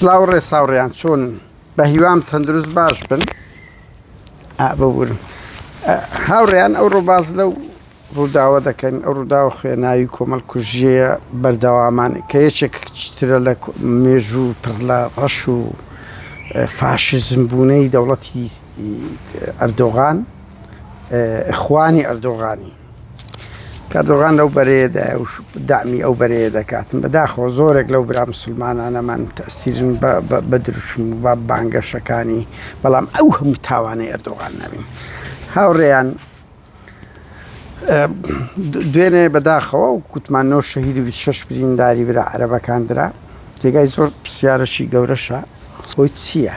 سلاو ڕێز هاوڕێیان چۆنن بە هیوام تەندروست باش بن ببورن هاوڕێیان ئەو ڕۆباز لەو ڕووداوە دەکەن ئەو ڕووداوە خوێناوی کۆمەڵ کوژیە بەردەوامان کە یەکێک ترە لە مێژوو پڕ لە ڕەش و فاشزم بوونەی دەوڵەتی ئەردۆغان ئیخوانی ئەردۆغانی ئەردۆغان لەو بەرەیەدایە و دامی ئەو بەرەیە دەکاتن بەداخەوە زۆرێک لەو برا مسلمانانەمان تەسیرن بە دروشم و بە بانگەشەکانی بەڵام ئەو هەموو تاوانەی ئەردۆغان نەبین هاوڕێیان دوێنێ بەداخەوە و کوتمان نۆ شەهید و 26 برینداری برا عەرەبەکان درا جێگای زۆر پرسیارەشی گەورەشە خۆی چییە؟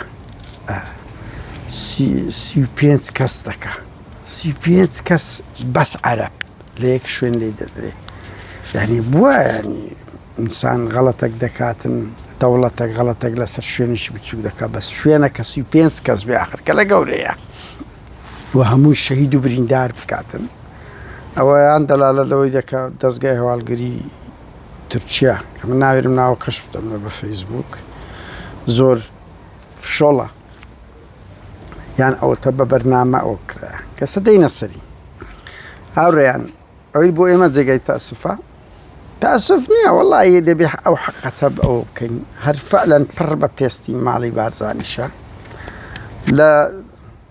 35 کەس دەکا 35 کەس بەس عەرەب لە یەک شوێن لی دەدرێ یعنی بووە ینی ئینسان غەڵەتێک دەکاتن دەوڵەتێک غەڵەتێک لەسەر شوێنیشی بچوک دەکات بەس شوێنە کە 35 کەس بێ آخر کە لە گەورەیە و هەمووی شەهید و بریندار بکاتن ئەوەیان دەلالە لەوەی دەکا دەستگای هەواڵگری تورکیا کە من ناوێرم ناوە کەش بدەم لە بە فەیسبوک زۆر فشۆڵە یان ئەوەتە بە بەرنامە ئەوە کرا کەسە دەینە سەری هاوڕێیان ئەوەی بۆ ئێمە جێگای تاسوفە تاسف نییە وەڵی دەبێ ئەو حقەتە ئەوە بکەین هەر فعلەن پڕ بە پێستی ماڵی بارزانیشە لە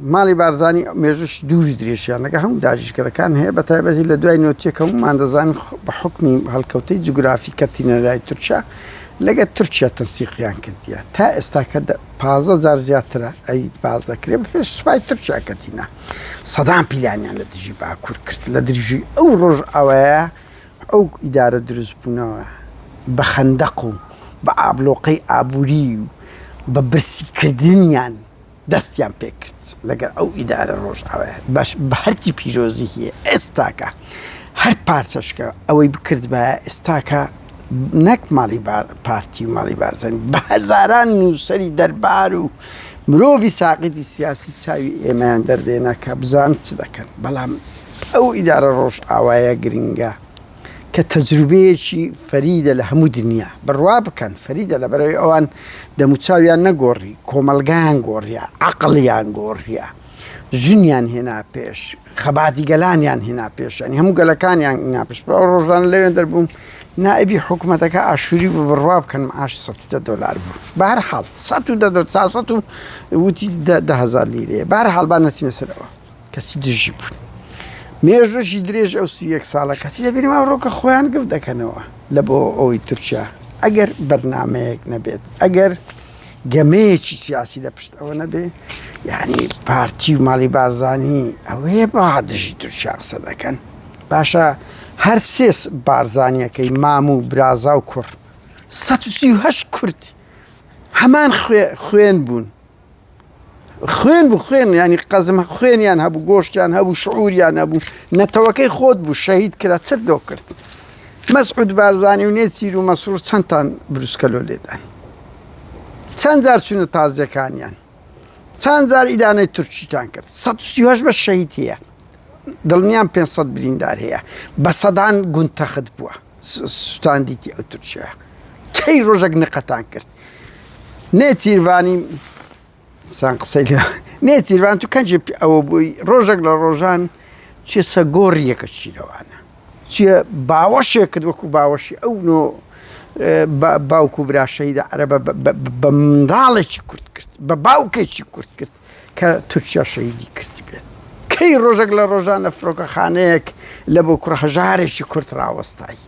ماڵی بارزانی مێژووش دووری درێژیان لەگە هەموو داگیرکەرەکان هەیە بە تایبەتی لە دوای نۆتیەک هەموومان دەزانین بە حوکمی هەڵکەوتەی جوگرافی کەتینە لای تورکیا لەگە تورکیا تەنسیقیان کردیە تا ئێستا کە 15 جار زیاترە ئەوی باز دەکرێت پێش سوپای تورکیا کەتینە سەدان پیلانیان لە دژی باکوور کرد لە دژی ئەو ڕۆژ ئاوایە ئەو ئیدارە دروست بوونەوە بە خەندەق و بە ئابلۆقەی ئابووری و بە برسیکردنیان دەستیان پێکرد لەگەر ئەو ئیدارە ڕۆژئاوایە باش بە هەرچی پیرۆزی هەیە ئێستاکە هەر پارچەشکە ئەوەی بکردبایە ئێستاکە نەک ماڵی پارتی و ماڵی بارزانی بە هەزاران نووسەری دەربار و مرۆڤی ساقیدی سیاسی چاوی ئێمەیان دەردێنا کە بزان چ دەکەن بەڵام ئەو ئیدارە ڕۆژئاوایە گرنگە کە تەجروبەیەکی فەریدە لە هەموو دنیا، بڕوا بکەن فەریدە لەبەرئەوەی ئەوان دەموچاویان نەگۆڕی، کۆمەڵگایان گۆڕیا، عەقڵیان گۆڕیا، ژنیان هێنا پێش، خەباتی گەلانیان هێنا پێش، یانی هەموو گەلەکانیان هێنا پێش. ئەو ڕۆژانە لەوێن دەربووم نائبی حکوومەتەکە ئاشووری بوو، بڕوا بکەن معاش 110 دۆلار بوو. بە هەر حاڵ 110 دۆلار 400 و وتی 10000 لیرەیە. بە هەر حاڵ با نەچینە سەر ئەوە. کەسی دژی بوون. مێژووشی درێژ ئەو 31 ساڵە کەسی دەبینم ئەوڕۆکە خۆیان گفت دەکەنەوە لە بۆ ئەوەی تورکیا ئەگەر بەرنمەیەک نەبێت ئەگەر گەمەیەکی سیاسی لە پشت ئەوە نەبێ یعنی پارتی و ماڵی بارزانی ئەوەیە با دژی تورکیا قسە دەکەن باشە هەر سێ بارزانیەکەی مام و برازا و کوڕ 138 کورد هەمان خوێن بوون خوێن بوو خوێن ینی قەزم خوێنیان هەبوو گۆشتیان هەبوو شعوریان هەبوو نەتەوەکەی خۆت بوو شەهید کرا چت لۆ کرد مەسعود بارزانی و نێچیر و مەسرور چەندتان بروسکە لۆ لێدان چەند جار چوونە تازیەکانیان چەند جار ئیدانەی تورکیتان کرد 138 بە شەهید هەیە دڵنیام 500 بریندار هەیە بە سەدان گوند تەخت بووە سوتاندیتی ئەو تورکیا کەی ڕۆژێک نقەتان کرد نێچیرڤانی سان قسەی لێ نێچیرڤان تو کەنجێ ئەوە بووی ڕۆژێک لە ڕۆژان چێ سە گۆڕی یەکە چیرەوانە چیە باوەشێک کرد وەکو باوەشی ئەو نۆ باوک و برا شەهیدە عەرەبە بە منداڵێکی کورد کرد بە باوکێکی کورد کرد کە تورکیا شەهیدی کردی بێت کەی ڕۆژێک لە ڕۆژان لە فڕۆکەخانەیەک لە بۆ کوڕە هەژارێکی کورد ڕاوەستای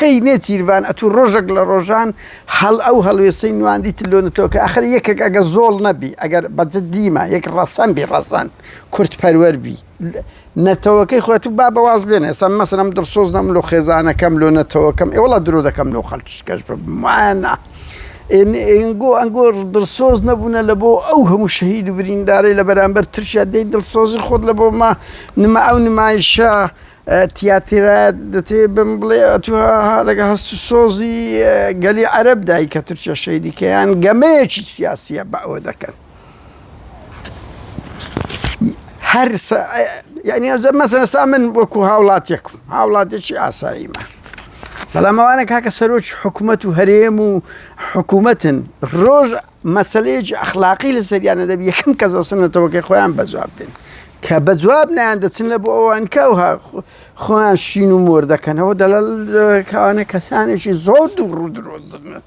کەی نێچیرڤان ئەتوو ڕۆژێک لە ڕۆژان هەڵ ئەو هەڵوێسەی نواندیت لۆ نەتەوەکە ئەخر یەکێک ئەگە زۆڵ نەبی ئەگەر بە جدیمە یەک ڕەسەن بی ڕەسەن کورد پەروەر بی نەتەوەکەی خۆت و با بە واز بێنێ ئێستا مەسەلەن دڵسۆز نەم لۆ خێزانەکەم لۆ نەتەوەکەم ئێ وەڵا درۆ دەکەم لۆ خەڵکیش کەش ببم ئەنگۆ ئەنگۆ دڵسۆز نەبوونە لە بۆ ئەو هەموو شەهید و بریندارەی لە بەرامبەر تورکیا دەی دڵسۆزی خۆت لە بۆ ما نما ئەو نمایشە تیاترە دەتەوێ بم بڵێ ئەتو لەگە هەست و سۆزی گەلی عەرەب دای کە تورکیا شەهیدی کەیان گەمەیەکی سیاسیە بە ئەوە دەکەن هەر یعنی مەسەلەن ئێستا من وەکو هاوڵاتیەکم هاوڵاتێکی ئاساییمە. بەڵام ئەوانە کاکە سەرۆکی حکوومەت و هەرێم و حکوومەتن ڕۆژ مەسلەیەکی ئەخلاقی لە سەریانە دەبی یەکەم کەس ئەسنەتەوەکەی خۆیان بەجواب دێن کە بە جواب نیان دەچن لە بۆ ئەوان کە ئەوها خۆیان شین و مۆر دەکەنەوە دەڵێن کەوانە کەسانێکی زۆر دوو ڕوو درۆزنن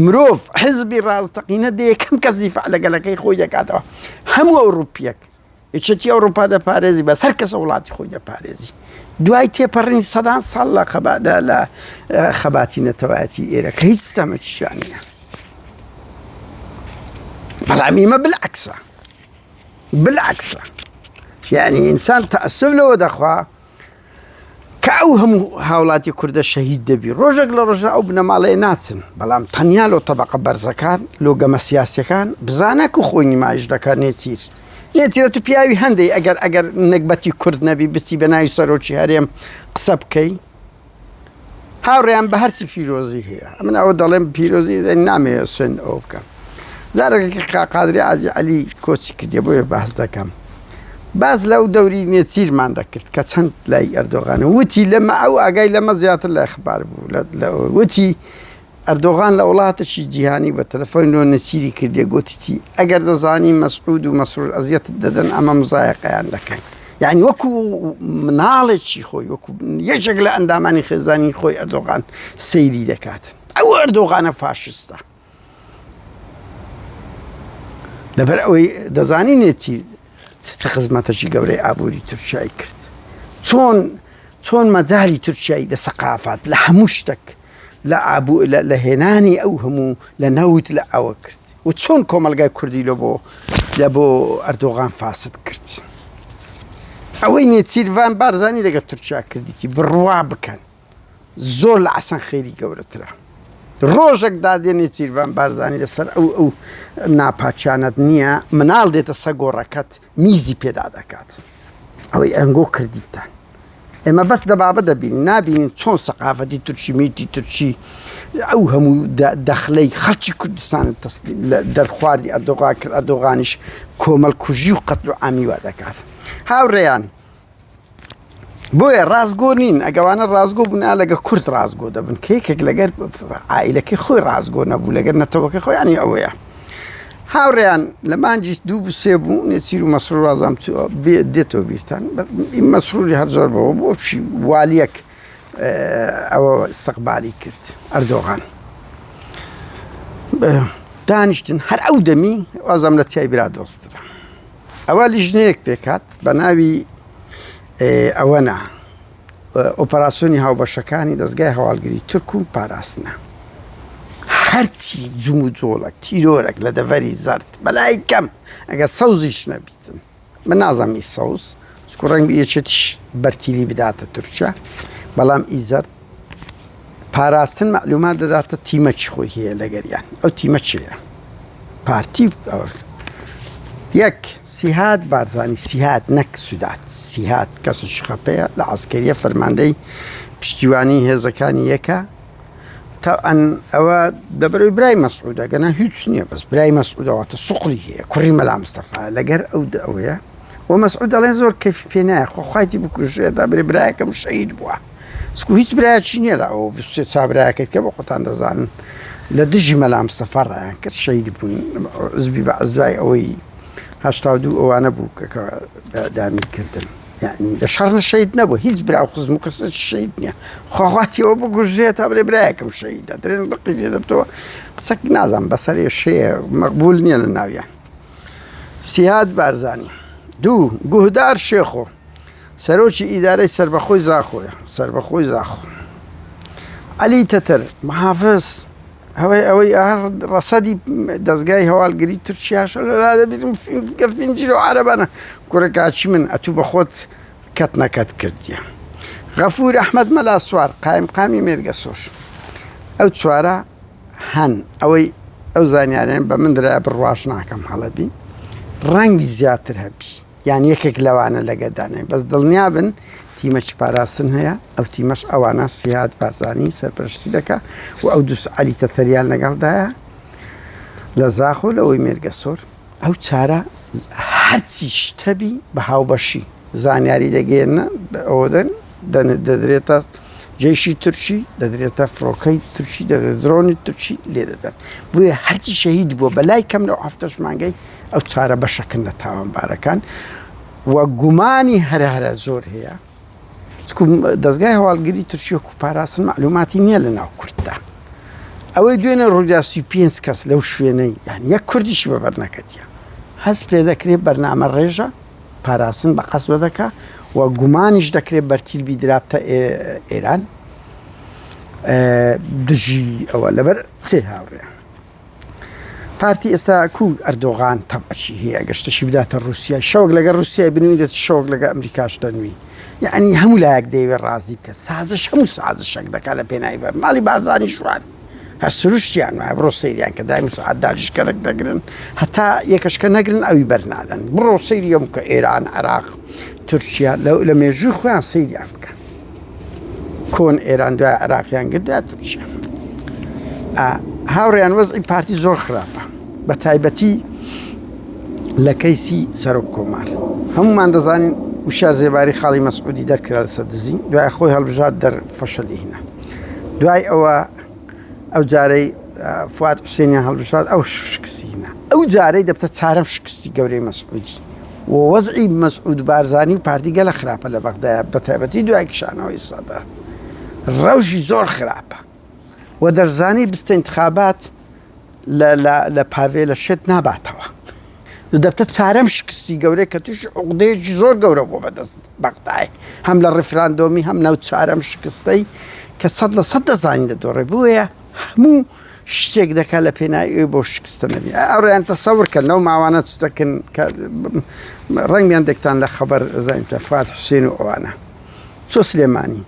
مرۆڤ حزبی ڕاستەقینە دە یەکەم کەس دیفاع لە گەلەکەی خۆی دەکاتەوە هەموو ئەوروپیەک یەکێتی ئەوروپا دەپارێزی بە سەر کەسە وڵاتی خۆی دەپارێزی دوای تێپەڕین سەدان ساڵ لە خەباتدا لە خەباتی نەتەوایەتی ئێرە کە هیچ ستەمێکیشیان نییە بەڵام ئیمە بالعکسە بالعکسە یعنی ئینسان تەئەسف لەوە دەخوا کە ئەو هەموو هاوڵاتی کوردە شەهید دەبی ڕۆژێک لە ڕۆژە ئەو بنەماڵەیە ناچن بەڵام تەنیا لۆ تەبقە بەرزەکان لۆ گەمە سیاسەکان بزانە کو خۆی نمایش دەکات نێچیر نێچیرە تو پیاوی هەندێک ئەگەر ئەگەر نەگبەتی کورد نەبی بچی بە ناوی سەرۆکی هەرێم قسە بکەی هاوڕێیان بە هەرچی پیرۆزی هەیە ئەمن ئەوە دەڵێم پیرۆزی نامەوێت سوێند ئەوە بکەم جارێک قادری عازی عەلی کۆچی کردێ بۆیە باس دەکەم باس لەو دەوری نێچیرمان دەکرد کە چەند لای ئەردۆغانە وتی لەمە ئەو ئاگای لەمە زیاتر لای خبار بوو وتی ئەردۆغان لە وڵاتێکی جیهانی بە تەلەفۆن لۆ نێچیری کردیە گۆتیتی ئەگەر دەزانی مەسعود و مەسرور ئەزیەتت دەدەن ئەمە مزایەقەیان دەکەین یعنی وەکو مناڵێکی خۆی وەکو یەکێک لە ئەندامانی خێزانی خۆی ئەردۆغان سەیری دەکات ئەو ئەردۆغانە فاشستە لەبەر ئەوەی دەزانی نێچیر چ خزمەتەکی گەورەی ئابووری تورکیای کرد چۆن چۆن مەجای تورکیای لە سەقافات لە هەموو شتێک لە ئابوو لە هێنانی ئەو هەموو لە نەوت لە ئەوە کرد و چۆن کۆمەلگای کوردی لە بۆ لە بۆ ئەردۆغان فاسد کرد ئەوەی نێچیرڤان بارزانی لەگە تورکیا کردیتی بڕوا بکەن زۆر لە عەسەن خێری گەورەترە ڕۆژێک دادێ نێچیرڤان بارزانی لەسەر ئەو ئەو ناپاکیانەت نییە مناڵ دێتە سە گۆڕەکەت میزی پێدا دەکات ئەوەی ئەنگۆ کردیتان ئێمە بەس دەبابە دەبین نابینین چۆن سەقافەتی تورکی میتی تورکی ئەو هەموو دەخلەی خەڵکی کوردستان دەرخواردی ئەردۆغان کرد ئەردۆغانیش کۆمەڵ کوژی و قەتل و عامی وا دەکات هاوڕێیان بۆیە ڕاستگۆ نین ئەگەوانە ڕاستگۆ بوون لەگە کورد ڕاستگۆ دەبن کە یەکێک لەگەر عائیلەکەی خۆی ڕاستگۆ نەبوو لەگەر نەتەوەکە خۆیانی ئەوەیە هاوڕێیان لە مانگی دوو بوو سێ بوو نێچیر و مەسرور وازام دێتەوە بیرتان مەسروری هەر زۆر بەوە بۆ چی والیەک ئەوە ئیستقبالی کرد ئەردۆغان دانیشتن هەر ئەو دەمی وازام لە چای برا دۆسترا ئەوە لیژنەیەک پێکهات بە ناوی ئەوە نا ئۆپەراسیۆنی هاوبەشەکانی دەزگای هەواڵگری تورک و پاراستنە هەرچی جم و جۆڵک تیرۆرەک لە دەڤەری زەرد بەلای کەم ئەگە سەوزیش نەبیتن من نازانم ئی سەوز چکو ڕەنگ یەکێتیش بەرتیلی بداتە تورکیا بەڵام ئی زەرد پاراستن مەعلومات دەداتە تیمەکی خۆی هەیە لەگەریان ئەو تیمە چێە پارتی یەک سیهات بارزانی سیهات نەک سودات سیهات کەسێکی خەپەیە لە عسکەریە فەرماندەی پشتیوانی هێزەکانی یەکە تاوان ئەوە لەبەرەوەی برای مەسعودە گەنا هیچ نییە بەس برای مەسعودەواتە سوقلی هەیە کوڕی مەلا مستەفا لەگەر ئەو ئەوەیە و مەسعود دەڵێن زۆر کەفی پێ نایە خۆ خوایتی بکوژێت دا برێ برایەکەم شەهید بووە سکو هیچ برایەکی نییە لە ئەوە سێ چا برایەکەت کە بە خۆتان دەزانن لە دژی مەلا مستەفا ڕایان کرد شەهید بوون حزبی بەعس دوای ئەوەی 82 ئەوانە بوو کە دامی کردن یعنی لە شەڕ نە شەهید نەبوو هیچ برا و خزم و کەسێک شەهید نییە خواخواتی ئەوە بگوژرێت تا بڵێ برایەکم شەهیدە درێن ڕقی لێ دەبتەوە قسەک نازانم بەسەر شەیە مەقبول نییە لە ناویان سیهاد بارزانی دوو گوهدار شێخۆ سەرۆکی ئیدارەی سەربەخۆی زاخۆیە سەربەخۆی زاخۆ عەلی تەتەر محافز ئەوەی ئەوەی ڕەسەدی دەستگای هەواڵگری تورکیاش لەلا دەبیتم فینجیر و عەرەبانە کوڕە کاچی من ئەتوو بە خۆت کەت نەکەت کردیە غەفور ئەحمەد مەلا سوار قایمقامی مێرگەسۆر ئەو چوارە هەن ئەوەی ئەو زانیاریان بە من درایە بڕواش ناکەم هەڵەبی ڕەنگی زیاتر هەبی یان یەکێک لەوانە لەگە دانێ بەس دڵنیا بن تیمەکی پاراستن هەیە ئەو تیمەش ئەوانە سیاد بارزانی سەرپەرشتی دەکا و ئەو دووس عەلی تەتەریان لەگەڵدایە لە زاخۆ لەوەی مێرگەسۆر ئەو چارە هەرچی شتەبی بە هاوبەشی زانیاری دەگەێنە ئەوە دەن دەدرێتە جەیشی تورکی دەدرێتە فڕۆکەی تورکی دەدرێت درۆنی تورکی لێ دەدەن بۆیە هەرچی شەهید بووە بەلای کەم لەو هەفتەش مانگەی ئەو چارە بەشەکن لە تاوانبارەکان و گومانی هەرە هەرە زۆر هەیە چکو دەزگای هەواڵگری تورکی وەکو پاراستن معلوماتی نییە لە ناو کورددا ئەوەی دوێنێ ڕوویدا 35 کەس لەو شوێنەی یان یەک کوردیشی بەبەر نەکەتیە هەست پێ دەکرێت بەرنامە ڕێژە پاراستن بە قەسوە دەکا و گومانیش دەکرێت بەرتیل بیدرابتە ئێران دژی ئەوە لەبەر سێ هاوڕێ پارتی ئێستا کو ئەردۆغان تەبعی هەیە ئەگەر شتەشی بداتە ڕووسیا شەوەک لەگەڵ ڕووسیای بنوی دەچ شەوەک لەگە ئەمریکاش دەنوی یعنی هەموو لایەک دەیەوێت ڕازی بکە سازش هەموو سازشێک دەکات لە پێناوی بەر ماڵی بارزانی شوان هەر سروشتیان وایە بڕۆ سەیریان کە دایم سەعات داگیرکەرەک دەگرن هەتا یەکەشکە نەگرن ئەوی بەرنادەن بڕۆ سەیری ئەم کە ئێران عێراق تورکیا لە مێژووی خۆیان سەیریان بکە کۆن ئێران دوای عێراقیان گرت دوای تورکیا هاوڕێیان وەزعی پارتی زۆر خراپە بە تایبەتی لە کەیسی سەرۆک کۆمار هەمومان دەزانین وشار زێباری خاڵی مەسعودی دەرکرا لەسەر دزی دوای خۆی هەڵبژارد دەر فەشەلی هینا دوای ئەوە ئەو جارەی فواد حوسێنیان هەڵبژارد ئەو شکستی هینا ئەو جارەی دەبتە چارەم شکستی گەورەی مەسعودی و وەزعی مەسعود بارزانی و پارتی گەلە خراپە لە بەغدایە بە تایبەتی دوای کشانەوەی سەدر ڕەوشی زۆر خراپە و دەرزانی بستە انتخابات لە لە لە پاڤێ لە شێت ناباتەوە دەبتە چارەم شکستی گەورەی کە تووشی عقدەیەکی زۆر گەورە بووە بەدەست بەغدای هەم لە ڕیفراندۆمی هەم ناو چارەم شکستەی کە 100% دەزانین دەدۆڕێ بۆیە هەموو شتێک دەکات لە پێناوی ئەوی بۆ شکستە نەبی ئەوڕیان تەسەور کە لەو ماوانە چ دەکەن کە ڕەنگیان دێکتان لە خەبەر زانین کە فواد حوسێن و ئەوانە چۆ سلێمانی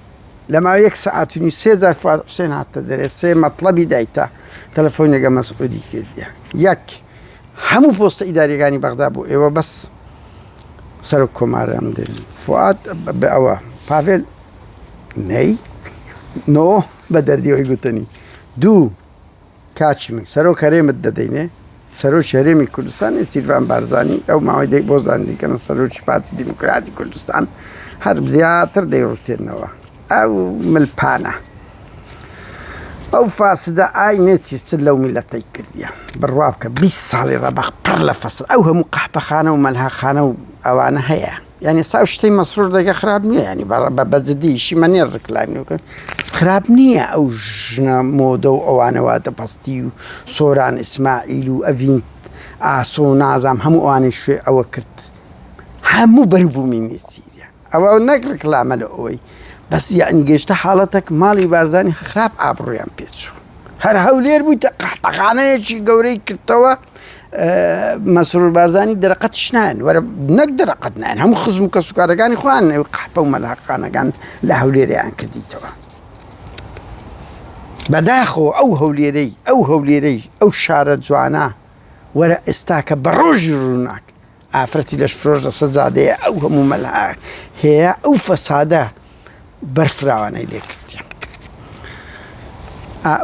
لە ماوەی یەک سەعات و نیو سێ جار فواد حوسێن هاتە دەرێ سێ مەتڵەبی دایتە تەلەفۆنی لەگەڵ مەسعودی کردیە یەک هەموو پۆستە ئیداریەکانی بەغدا بۆ ئێوە بەس سەرۆک کۆمارم دێن فواد بە ئەوە پاڤێل نەی نۆ بە دەردیەوەی گوتنی دوو کاکی من سەرۆک هەرێمت دەدەینێ سەرۆکی هەرێمی کوردستان نێچیرڤان بارزانی ئەو ماوەی دەی بۆ زان دیکەنە سەرۆکی پارتی دیموکراتی کوردستان هەر زیاتر دەیڕوتێنەوە ئەو ملپانە ئەو فاسدە ئای نێچیر چ لەو میلەتەی کردیە بڕوا بکە 20 ساڵی ڕەبەق پڕ لە فەسڵ ئەو هەموو قەحپەخانە و مەلهاخانە و ئەوانە هەیە یانی سا شتەی مەسرور دەگە خراپ نییە ینی بە بەجددی ئیشی مە نیە ڕکلامی بکەن خراپ نییە ئەو ژنە مۆدە و ئەوانەوە دەپەستی و سۆران ئیسماعیل و ئەڤین ئاسۆ و نازام هەموو ئەوانەی شوێ ئەوە کرد هەموو بەروبوومی نێچیریە ئەوە نەک ڕکلامە لە ئەوەی بەس یعنی گەشتە حاڵەتێک ماڵی بارزانی خراپ ئابڕویان پێچوو هەر هەولێر بوویتە قەحپەخانەیەکی گەورەی کردەوە مەسرور بارزانی دەرەقەتیش نایەن وەرە نەک دەرەقەت نایەن هەموو خزم و کەسوکارەکانی خۆیان نێو قەحپە و مەلاقانەکان لە هەولێریان کردیتەوە بەداخەوە ئەو هەولێرەی ئەو هەولێرەی ئەو شارە جوانە وەرە ئێستاکە بە ڕۆژی ڕووناک ئافرەتی لەشفرۆش لەسەر جادەیە ئەو هەموو مەلها هەیە ئەو فەسادە بەرفراوانەی لێکردیە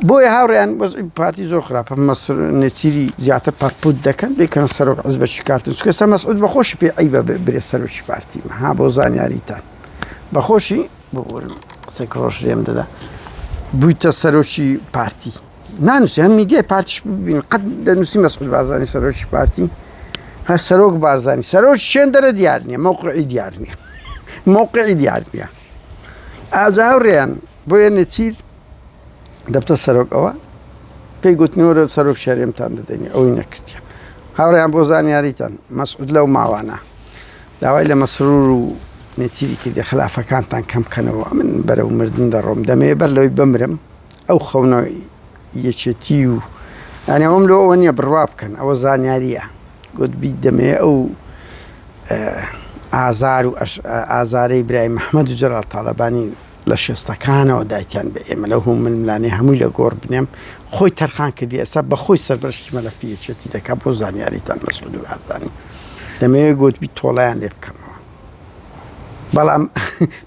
بۆیە هاوڕیان وەزعی پارتی زۆر خراپە مەسر نێچیری زیاتر پەرپوت دەکەن بیکەن سەرۆک حزبەکی کارتن چونکە ئێستا مەسعود بەخۆشی پێ عیبە برێ سەرۆکی پارتی ها بۆ زانیاریتان بەخۆشی ببورن قسەی ڕۆژ لێم دەدا بوویتە سەرۆکی پارتی نانووسی هەم میدیای پارتیش ببین قەت دەنووسی مەسعود بارزانی سەرۆکی پارتی هەر سەرۆک بارزانی سەرۆک شوێن دەرە دیار نییە مەوقعی دیار نییە مەوقعی دیار نییە ئازا هاوڕێیان بۆیە نێچیر دەبتە سەرۆک ئەوە پێی گوتنەوەرە سەرۆک شەرێمتان دەدەین ئەوی نەکردیە هاوڕێیان بۆ زانیاریتان مەسعود لەو ماوانە داوای لە مەسرور و نێچیری کردی خلافەکانتان کەم کەنەوە من بەرەو مردن دەڕۆم دەمەوێ بەر لەوەی بمرم ئەو خەونە یەکێتی و یانی ئەوەم لۆ ئەوە نییە بڕوا بکەن ئەوە زانیاریە گوتبی دەمەوێ ئەو ئازار و ئازارەی برای مححمد و جەلال تاالبانی لە شێستەکانەوە دایتیان بە ئێمە لەو هەموو ململانێ هەمووی لە گۆڕ بنێم خۆی تەرخان کردی ئێستا بە خۆی سەرپەرشتی مەلەفی یەکێتی دەکات بۆ زانیاریتان مەسعود بارزانی دەمەوێت گوتبی تۆڵەیان لێ بکەمەوە بەڵام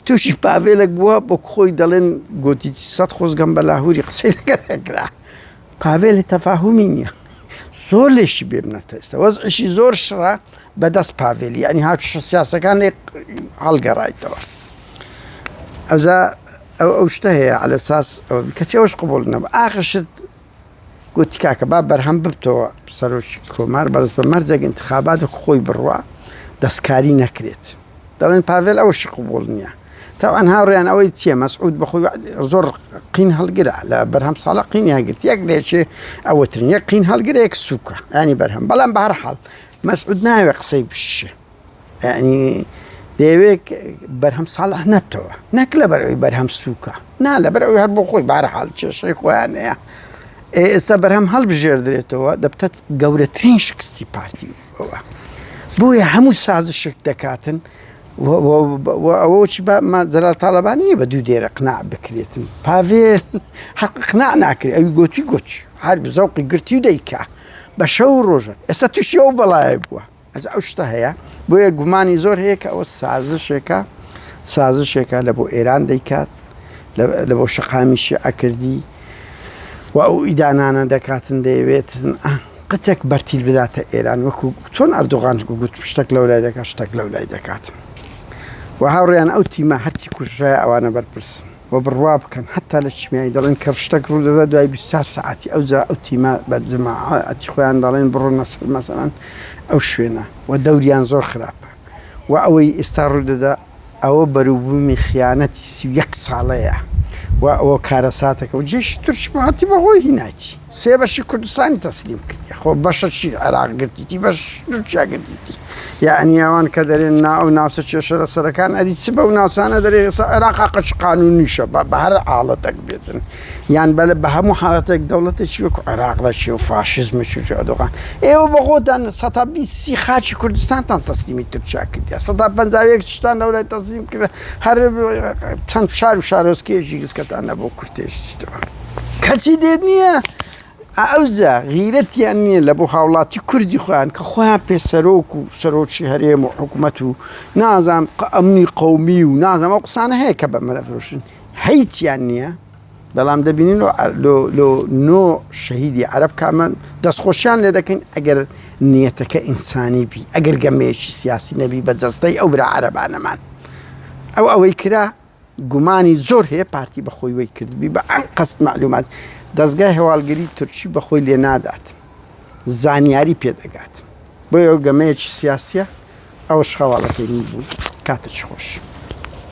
تووشی پاڤێلێک بووە بۆ خۆی دەڵێن گوتی سەد خۆزگەم بە لاهوری قسەی لەگەڵ کرا پاڤێل تەفاهمی نییە زۆر لێشی بێمنەتە ئێستا وەزعیشی زۆر شڕە بەدەست پاڤێلی یعنی هاوکیشە سیاسەکان لێ هەڵگەڕایتەوە ئەجا. ئەو ئەو شتە هەیە عەلە ساس ئەوە کەچی ئەوش قبوڵ نەبوو ئاخر شت گوتی کاکە با بەرهەم ببتەوە سەرۆکی کۆمار بەرز بە مەرجێک ئینتخابات وەک خۆی بڕوا دەستکاری نەکرێت دەڵێن پاڤێل ئەوەشی قبوڵ نییە تاوان هاوڕیان ئەوەی چییە مەسعود بەخۆی زۆر قین هەڵگرە لە بەرهەم ساڵە قینیان گرت یەک لێچێ ئەوەترین یەک قین هەڵگرە یەک سووکە ینی بەرهەم بەڵام بە هەر حاڵ مەسعود ناوێ قسەی بشێ یەعنی دەیەوێت بەرهەم ساڵح نەبتەوە نەک لەبەر ئەوی بەرهەم سووکە نا لەبەر ئەوی هەر بۆ خۆی بارحاڵ کێشەی خۆیان هەیە ئێستا بەرهەم هەڵبژێردرێتەوە دەبتە گەورەترین شکستی پارتی ئەوە بۆیە هەموو سازشێک دەکاتن ئەوە چی جەلال تاالبان نییە بە دوو دێرە قناع بکرێتن پاڤێل حەق قناع ناکرێت ئەوی گۆتی گۆتی هەر بزەوقی گرتی و دەیکا بە شەو ڕۆژە ئێستا تووشی ئەو بەڵایە بووە ئەو شتە هەیە بۆیە گومانی زۆر هەیە کە ئەوە سازشێکە سازشێکە لە بۆ ئێران دەیکات لە بۆ شەقامی شیعە کردی و ئەو ئیدانانە دەکاتن دەیەوێت قچێک بەرتیل بداتە ئێران وەکو چۆن ئەردۆغان گوت شتێک لەو لای دەکات شتێک لەو لای دەکات و هاوڕیان ئەو تیمە هەرچی کوژرای ئەوانە بەرپرسن. و بڕوا بکەن حەتا لە کیمیایی دەڵێن کە شتەک ڕوو دەدا دوای 24 سەعاتی ئەوجا ئەو تیمە بە جەماعەتی خۆیان دەڵێن بڕۆنە سەر مەسەلەن ئەو شوێنە و دەوریان زۆر خراپە و ئەوەی ئێستا ڕوو دەدا ئەوە بەروبوومی خیانەتی 31 ساڵەیە و ئەوە کارەساتەکە و جێشی تورکی بۆ هەتی بەخۆی هینایتی سێ بەشی کوردستانی تەسلیم کردی خۆ بەشەکی عێراق گرتیتی بەش تورکیا گرتیتی یەعنی ئەوان کە دەرێن نا ئەو ناوچە کێشە لەسەرەکان ئەدی چ بەو ناوچانە دەرێ ئێستا عێراق حەقەکی قانونیشە بە بە هەر حاڵەتێک بێتن یان بە بە هەموو حاڵەتێک دەوڵەتێکی وەکو عێراق لە چێ و فاشیزمێکی وەکو ئەردۆغان ئێوە بە خۆتان سەتا بیستی خاکی کوردستانتان تەسلیمی تورکیا کردیە سەتا 51 شتان لەولای تەسلیم کرد هەر چەند شار و شارۆچکەیەکی گسکەتان نەبوو کورتێشتەوە کەچی دێت نییە ئەوجا غیرەتیان نیە لە بۆ هاوڵاتی کوردی خۆیان کە خۆیان پێ سەرۆک و سەرۆکی هەرێم و حکومەت و نازانم ئەمنی قەومی و نازانم ئەو قسانە هەیە کە بە مەدەفرۆشن هیچیان نییە بەڵام دەبینین لۆ لۆ نۆ شەهیدی عەرەب کامە دەستخۆشیان لێ دەکەین ئەگەر نیەتەکە ئینسانی بی ئەگەر گەمەیەکی سیاسی نەبی بە جەستەی ئەو برا عەرەبانەمان ئەو ئەوەی کرا گومانی زۆر هەیە پارتی بە خۆی وەی کردبی بە ئەنقەست مەعلومات دەزگای هەواڵگری تورکی بە خۆی لێ نادات زانیاری پێ دەگات بۆیە ئەو گەمەیەکی سیاسیە ئەوەش هەواڵەکەی من بوو کاتێکی خۆش.